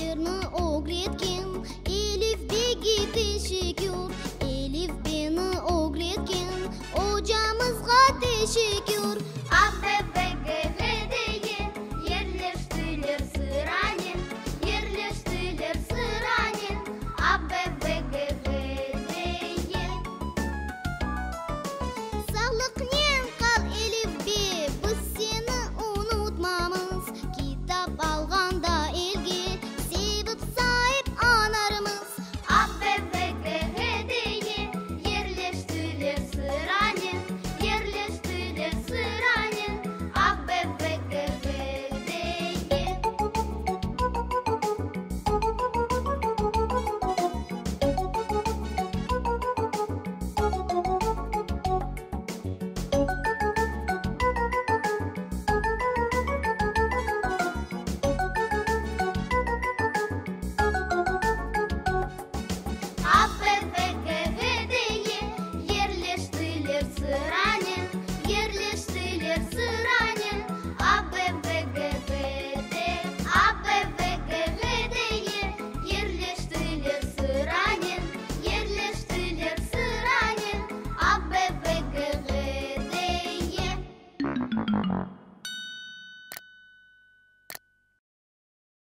Harflerni ögretken Elifbege teşekkür. Elifbeni ögretken Ocamızğa teşekkür. A, B, V, G, H, D, E Yerleştiler sıranen, Yerleştiler sıranen, A, B, V, G, H, D, E. Sağlıqnen qal, Elifbe, biz seni unutmamız. Kitap alğanda elge, sevip saip añarmız. A, B, V, G, H, D, E Yerleştiler sıranen, Yerleştiler sıranen, A, B, V, G, H, D, E. A, B, V, G, H, D, E Yerleştiler sıranen.